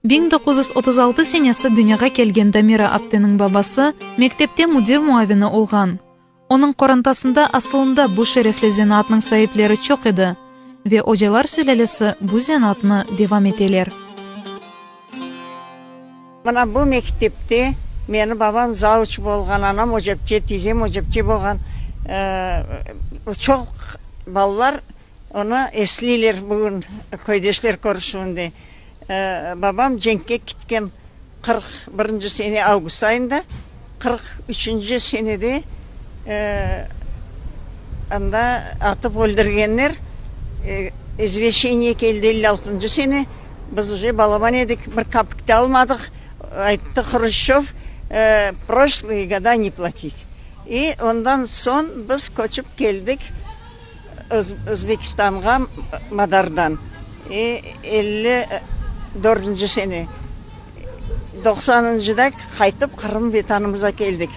1936 senesi dünyağa kelgen Damira apteniñ babası mektepte müdir muavini olğan. Onıñ qorantasında asılında bu şerefli zenaatnıñ saipleri çoq edi ve ocalar sülâlesi bu zenaatnı devam eteler. Mına bu mektepte meni babam zavuç bolğan, anam ocapçe, tizem ocapçe bolğan. Çoq balalar onı esleyler bugün köydeşler körüşüvinde. Babam cenkke kitken 41-nci sene avgust ayında, 43-nci senede anda atıp öldürgenler. İzveşçeniye keldi 56-ncı sene, biz uje balaban edik, bir kapik te almadıq, ayttı Hruşçov, proşlıye goda ne platit. İ ondan soñ biz köçip keldik. Özbekistanğa Madardan 54-nci sene, doqsanıncıda qaytıp Qırım Vetanımıza keldik.